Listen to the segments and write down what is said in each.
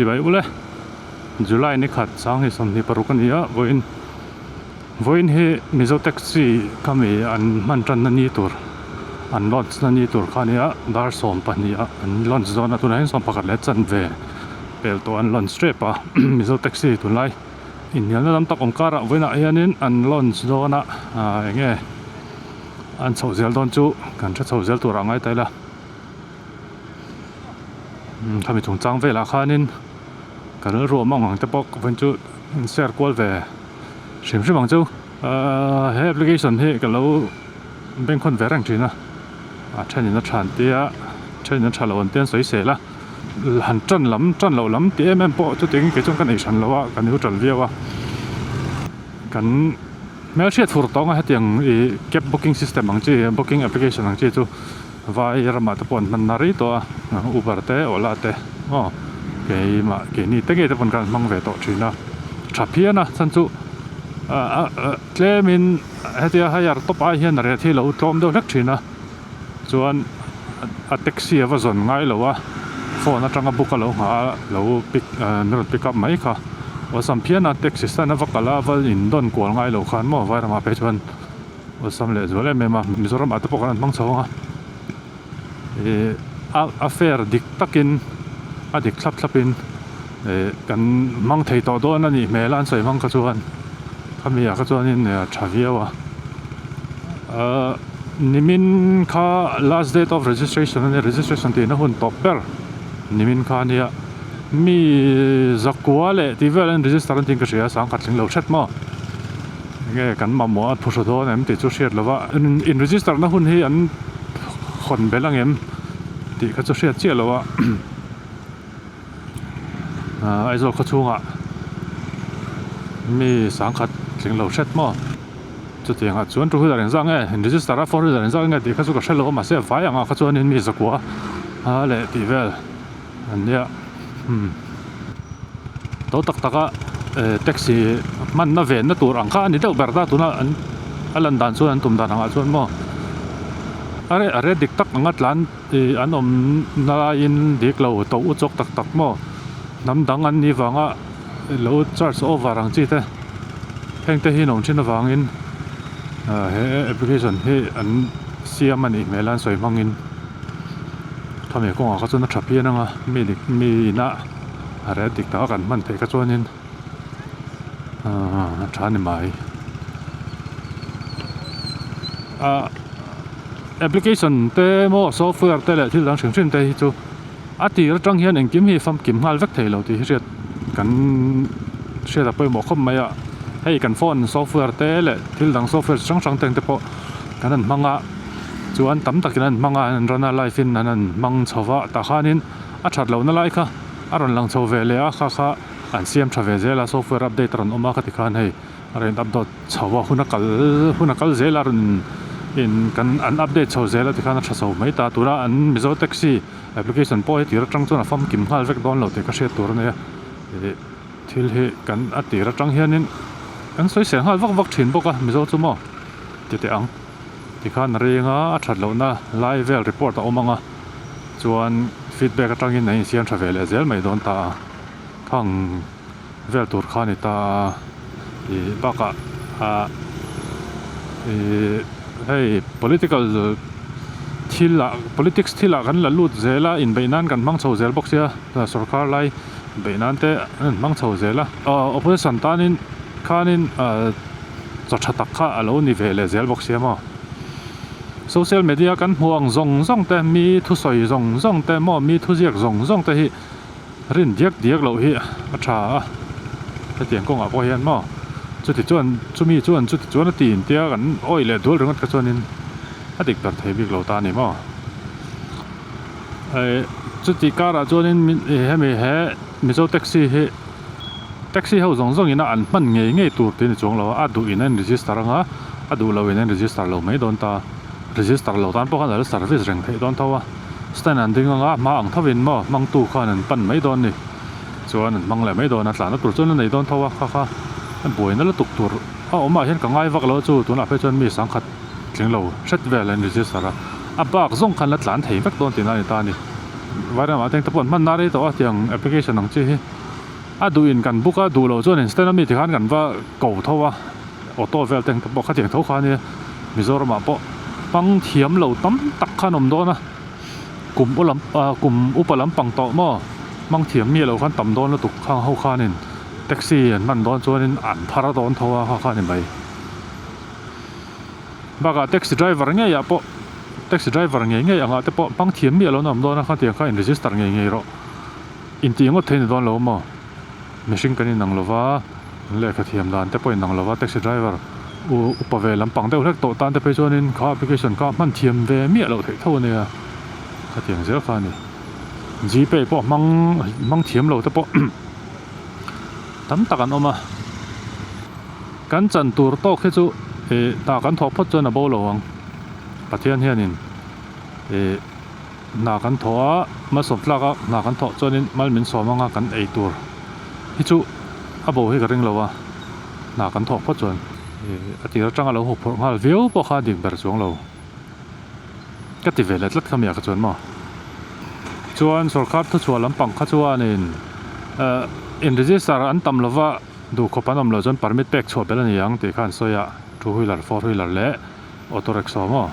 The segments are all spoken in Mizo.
Chibai ule July ni khat sanghnih 26 a ni a vawiin vawiin hi Mizo taxi kha mi an hman tanna ni tur an launch na ni tur kha a ni a dar 12 ah an launch dawn a tunah hian 11 leh chanve pel tawh an launch tep a Mizo taxi tunlai inhnialna lam tak awm karah vawiinah hianin an launch dawn a ah eng nge an chhoh zel dawn chu kan hre chho zel turah ngai ta ila. Khami chungchang velah khanin ka rilru awm ang ang te pawh ka vawiin chu in share kual ve hrim hrim ang chu. Ahh he application hi ka lo bengkhawn ve reng thin a, a thenin a tha an tia thenin a tha lo an tia an sawi sel a, han tan lam tan loh lam tih em em pawh chutiangin kei chuan ka nei hran lo a, ka neutral viau a, kan hmelhriat fur tawng a hetiang ih cab booking system ang chi booking application ang chi chu. Vai ramah te pawh an hman na rei tawh a, Uber te Ola te aw keimah keini te ngei te pawn khan an hmang ve tawh thin a, tha phian a chhan chu ah ah tlemin hetia hire tawp ai hian a reh thei lo tlawm deuh hlek thin a, chuan a taxi a va zawn ngai lo a, phone atanga book a lo nghah a lo pick ah min rawn pick up mai kha awlsam phian a taxi stand a va kal a va indawn kual ngai lo khan maw vai ramah phei chuan. Awlsam leh zual em em a, Mizoram ah te pawh kan han hmang chho ang a, ih a a fair dik takin a dik thlap thlap in ih kan hmang thei tawh dawn a nih hmel a an sawi hmang kha chuan khami ah kha chuanin a tha viau a, ahh nimin kha last date of registration a nia registration tihna hun tawp ber nimin kha a nia mi zakua leh tih vel an register an tih in ka hria sangkhat tling lo hret maw. Enge kan mamawh a phuhru dawn em tih chu hriat lo va, in register na hun hi an hawn belh ang em tih kha chu hriat chiah lo a, Aizawl khaw chhungah mi sangkhat tling lo hret maw chutiang ah chuan two wheeler engzah nge in register a four wheeler engzah nge tih kha chu ka hre lo a mahse vai ang ah kha chuanin mi zakua a leh tih vel. An nia umm to tak tak a eh taxi hmanna venna tur ang kha a ni deuh ber ta tuna an a lan dan chuan an tum dan angah chuan maw a reh a reh dik tak anga tlan ih an awm na laiin dik lo to u chawk tak tak maw hnam dang an nih vanga lo charge over ang chi te heng te hi an awm thin avangin ah he application hi an siam a nih hmel a an sawi hmangin. Khami kawngah kha chuan a tha phian ang a mi dik mi inah a rel dik taka kan hman theih kha chuanin ahh a tha a ni mai ah application te maw software te leh thil dang hrim hrim te hi chu a tir atang hian engkim hi famkim nghal vek thei lo tih hi hriat kan hriat a pawimawh khawp mai a hei kan phone software te leh thil dang software chi hrang hrang te ang te pawh kan han hmang a. Chuan tam takin an hmang a, an run a life in an han hmang chho va, tah khanin a that lohna lai kha a rawn lang chho ve leh a, kha kha an siam tha ve zel a, software update a rawn awm a khati khan hei a rawn upload chho a, hun a kal hun a kal zel a rawn in kan an update chho zel a tikhan a tha chho mai ta, tuna an Mizo taxi application pawh hi tir atang chuan a famkim nghal vek dawn lo tih ka hriat tur a nia ih thil hi kan a tir atang hianin kan sawi sel nghal vak vak thin bawk a Mizo chu maw ti teh ang. Tikhan a reng a, a that lohna lai vel report a awm ang a, chuan feedback atangin a insiam tha ve leh zel mai dawn ta a, khang vel tur kha a ni ta a, ih bakah ah ih hei political thil ah politics thil ah kan la lut zel a, inbeih nan kan hmang chho zel bawk sia, sorkar lai beih nan te an hmang chho zel a, opposition tanin khanin ah. Chaw tha tak kha a lo ni ve leh zel bawk sia maw. Social media kan hmuh ang zawng zawng te, mi thusawi zawng zawng te maw, mi thuziak zawng zawng te hi rin diak diak loh hi a tha a, hetiang kawngah pawh hian maw chuti chuan chumi chuan chuti chuan a ti intia kan awih leh dual ringawt kha chuanin a dik ber thei bik lo ta a ni maw. Chuti karah chuanin hemi he Mizo taxi hi. Taxi ho zawng zawng ina an hman ngei ngei tur tih a ni chuang lo a, a duh in a in register anga a duh lo in a in register lo mai dawn ta, register lo tan pawh khan a la service reng theih dawn tho a, stand an ding anga hma ang tho in maw hmang tu khan an pan mai dawn ni, chuan an hmang leh mai dawn a, tlan na tur chuan a nei dawn tho a, kha kha a buaina lutuk tur a awm ah hian ka ngai vak lo a chu tunah phei chuan mi sangkhat tling lo hret vel a in register a, a bak zawng khan la tlan thei vek dawn tihna a ni ta a ni. Vairamah te pawh an hman na rei tawh a tiang application ang chi hi a duh in kan book a duh loh chuan in stand ami tikhan kan va ko tho a auto vel te pawh khatiang tho kha ania Mizoramah pawh hmang thiam lo tam tak kha an awm dawn a kum u lam ah kum upa lampang tawh maw hmang thiam miah loh khan tam dawn lutuk khang ho khanin taxi an hman dawn chuanin an phar dawn tho a kha kha a ni mai. Bakah taxi driver ngei ah pawh taxi driver ngei ngei angah te pawh hmang thiam miah lo na awm dawn a khatiang kha in register ngei ngei rawh intih ngawt thei ni dawn lo maw mihring kan inang lo va an lehkha thiam dan te pawh inang lo va taxi driver u upa ve lampang deuh hlek tawh tan te phei chuanin kha application kha hman thiam ve miah loh theih tho a nia khatiang zel kha a ni gpay pawh hmang hmang thiam lo te pawh tam tak an awm a. Kan chan tur tawk hi chu ih hna kan thawh phawt chuan a bo lo ang. Pathian hianin ih hna kan thawh a, malsawm tlak a hna kan thawh chuanin mal min sawm anga kan ei tur hi chu a bo hi ka ring lo a, hna kan thawh phawt chuan ih a tir atanga lo huphurh nghal viau pawh kha a dik ber chuang lo. Ka ti ve leh tlat kha miah kha chuan maw. Chuan sorkar thuchhuah lampang kha chuanin eh in register an tam lova. Duhkhawp an awm loh chuan permit pek chhuah belh a ni ang tih kha an sawi a, two wheeler, four wheeler leh auto rickshaw maw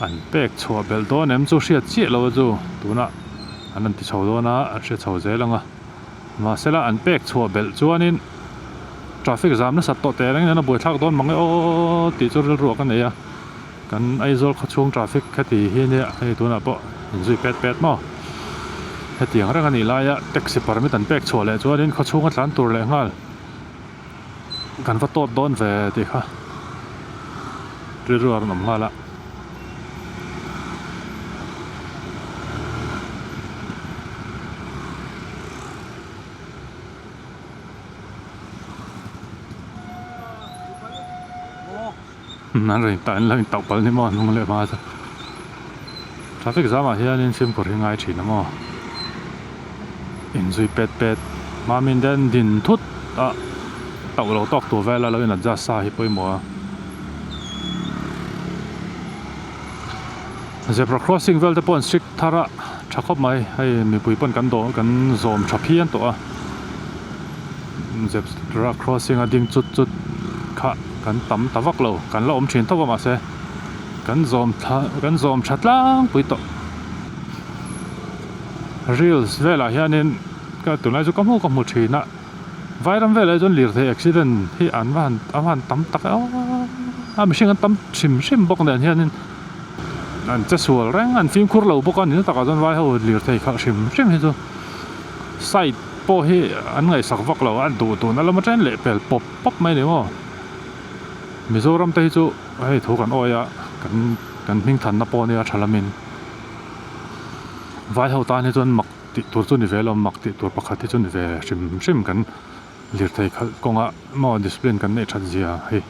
an pek chhuah belh dawn em chu hriat chiah lo a chu tunah an rawn ti chho dawn a an hre chho zel ang a mahsela an pek chhuah belh chuanin traffic zam nasat tawh teh reng hian a buaithlak dawn mang e aw tih chu rilru ah ka nei a kan Aizawl khawchhung traffic heti hi ania hei tunah pawh inzui pet pet maw. Hetiang reng a nih laia taxi permit an pek chhuah leh chuanin khawchhunga tlan tur leh nghal kan va tawt dawn ve tih kha rilru a rawn awm nghal a. An rawn intah an lo intauh palh ni maw hnung leh hma chu traffic zam ah hianin fimkhur hi ngai thin a maw inzui pet pet hmamin te an din thut a tauh lo tawk tur vel a lo in adjust sa hi pawimawh a zebra crossing vel te pawh an strict thar a tha khawp mai hei mipui pawn kan dawh kan zawm tha phian tawh a zebra crossing a ding chut chut kha kan tam ta vak lo kan la awm thin tho a mahse kan zawm thla kan zawm tha tlangpui tawh reels velah hianin ka tunlai chu ka hmu ka hmu thin a vairam velah hi chuan lirthei accident hi an va han an va han tam tak em a mihring an tam hrim hrim bawk nen hianin an che sual reng an fimkhur lo bawk a ni na takah chuan vai ho lirthei khalh hrim hrim hi chu side pawh hi an ngaihsak vak lo a duh duhna lama chen leh pel pawp pawp mai a ni maw Mizoram te hi chu hei thu kan awi a kan kan hming thanna pawh ania tha lamin vai ho tan hi chuan mak tih tur chu ni ve lo mak tih tur pakhat hi chu ni ve hrim hrim kan lirthei khalh kawngah maw discipline kan neih that zia hei.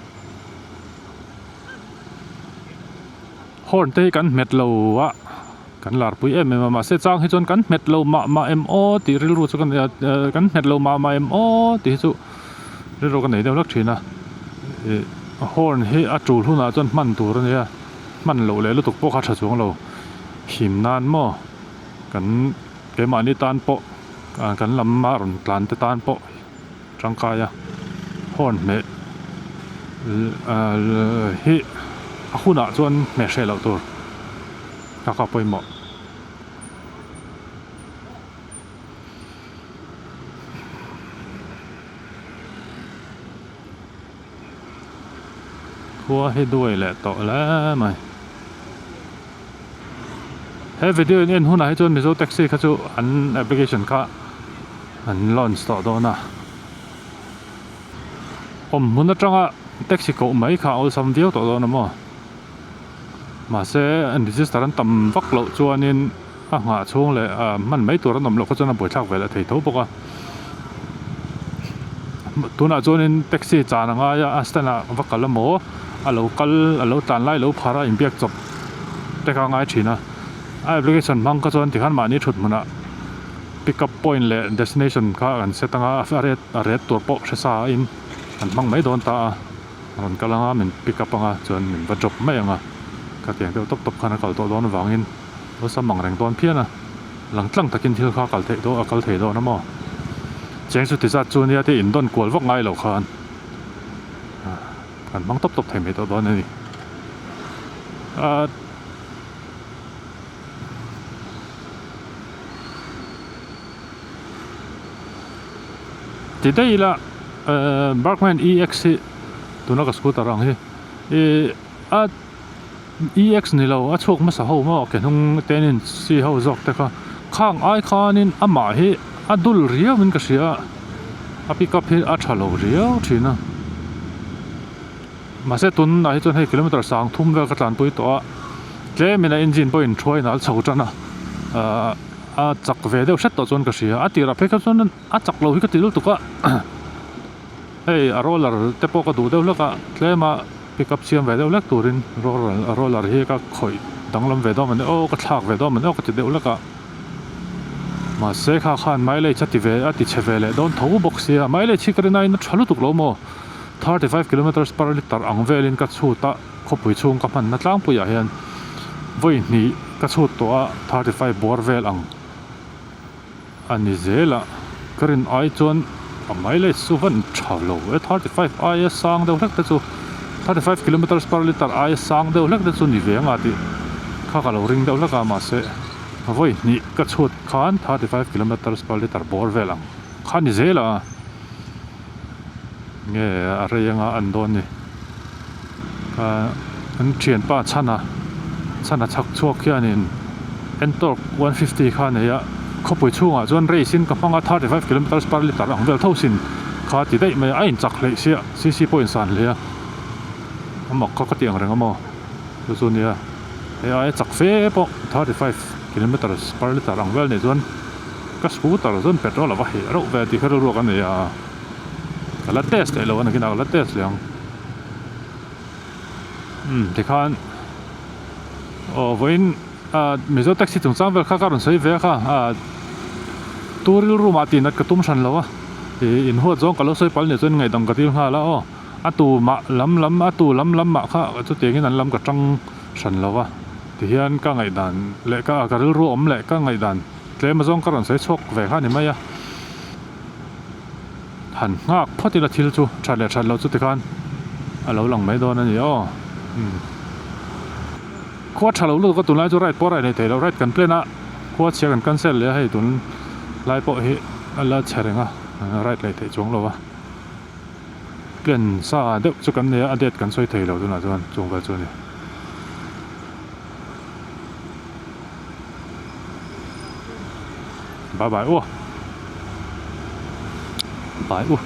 Horn te hi kan hmet lo a kan larpui em em a mahse chang hi chuan kan hmet lo mah mah em aw tih rilru chu ka nei a kan hmet lo mah mah em aw tih hi chu rilru ka nei deuh hlek thin a ih horn hi a tul hunah chuan hman tur a nia hman loh leh lutuk pawh kha a tha chuang lo him nan maw kan keimahni tan pawh kan lam a rawn tlan te tan pawh. Tangkai a horn hmeh hi a hunah chuan hmeh hreh loh tur ka ka pawimawh. Khua hi duai leh tawh hle mai. He video in en hunah hi chuan Mizo taxi kha chu an application kha an launch tawh dawn a. Awm hmun atanga taxi koh mai kha a awlsam viau tawh dawn a maw. Mahse an register an tam vak loh chuanin a nghah chhung leh ah hman mai tur an awm loh kha chuan a buaithlak ve leh thei tho bawk a. Tunah chuanin taxi chan a ngai a a stand ah va kal emaw a lo kal a lo tlan lai lo phar a inbiak chawp te kha a ngai thin a a application hmang kha chuan tikhan mahni thut hmunah pick up point leh destination kha an set anga a ret a ret tur pawh hre sa in an hmang mai dawn ta a rawn kal anga min pick up anga chuan min va drop mai anga khatiang deuh tawp tawp khan a kal tawh dawn avangin awlsam ang reng dawn phian a. Lang tlang takin thil kha a kal theih dawn a kal thei dawn a maw? Cheng chu ti zat chu nia te indawn kual vak ngai lo khan kan hmang tawp tawp thei mai tawh dawn a ni. Ahh. Ti daih ila Burgman EX hi tuna ka scooter ang hi ih a EX ni lo a chhuak hmasa ho maw ke hnung ten in chi ho zawk te kha khang ai khanin amah hi a dul riau in ka hria a a pick up hi a tha lo riau thin a mahse tunah hi chuan hei kilometer sang thum vel ka tlanpui tawh a tlemin a engine pawh in thuai nal chho tan a ahh a chak ve deuh hret tawh chuan ka hria a tirah phei kha chuan a chak lo hi ka ti lutuk a hei a roller te pawh ka duh deuh hlek a tlem a pick up siam ve deuh hlek turin roller roller hi ka khawih danglam ve dawn mawni aw ka thlak ve dawn mawni aw ka ti deuh hlek a mahse kha khan mileage a ti ve a ti chhe ve leh dawn tho bawk sia mileage hi ka rin aiin a tha lutuk lo maw 35 kilometres per litre ang velin ka chhut a khawpui chhung ka hmanna tlangpuiah hian vawi hnih ka chhut tawh a 35 bawr vel ang a ni zel a ka rin ai chuan a mileage chu van tha lo e 35 aia sang deuh hlek te chu 35 kilometres per litre aia sang deuh hlek te chu ni ve anga tih kha ka lo ring deuh hlek a mahse vawi hnih ka chhut khan 35 kilometres per litre bawr vel ang kha ni zel a. Nge a rei anga an dawn ni. An thianpa chhana chhana chhak chhuak hianin Ntorq 150 kha a nei a, khawpui chhungah chuan race in ka hmang a 35 kilometres per litre ang vel tho sin kha ti daih mai a, a inchak hleih sia cc pawh insan hle a, a mak kha ka ti ang reng a maw chu chu nia hei aia chak fe pawh 35 kilometres per litre ang vel nei chuan ka scooter chuan petrol a va heh reuh ve tih kha rilruak a nei a. Ka la test leh lo a nakinah ka la test leh ang umm tikhan aw vawiin ah Mizo taxi chungchang vel kha ka rawn sawi ve a kha ah tu rilru mah tih nat ka tum hran lo a ih inhuat zawng ka lo sawi palh nih chuan ngaihdam ka dil nghal a aw a tu mah lam lam a tu lam lam mah kha chutiangin an lam ka tang hran lo a tihian ka ngaihdan leh ka ka rilru awm leh ka ngaihdan tlem azawng ka rawn sawi chhuak ve kha a ni mai a. Han nghak phawt ila thil chu that leh that loh chu tikhan a lo lang mai dawn a ni aw umm khua tha lo lutuk a tunlai chu ride pawh a ride leh theih loh ride kan plan a khua chhia kan cancel leh a hei tun lai pawh hi a la chhe reng a ride leh theih chuang lo a plan sa deuh chu kan nei a a date kan sawi thei lo tunah chuan chung vel chu a ni. Bye bye u. Bye u.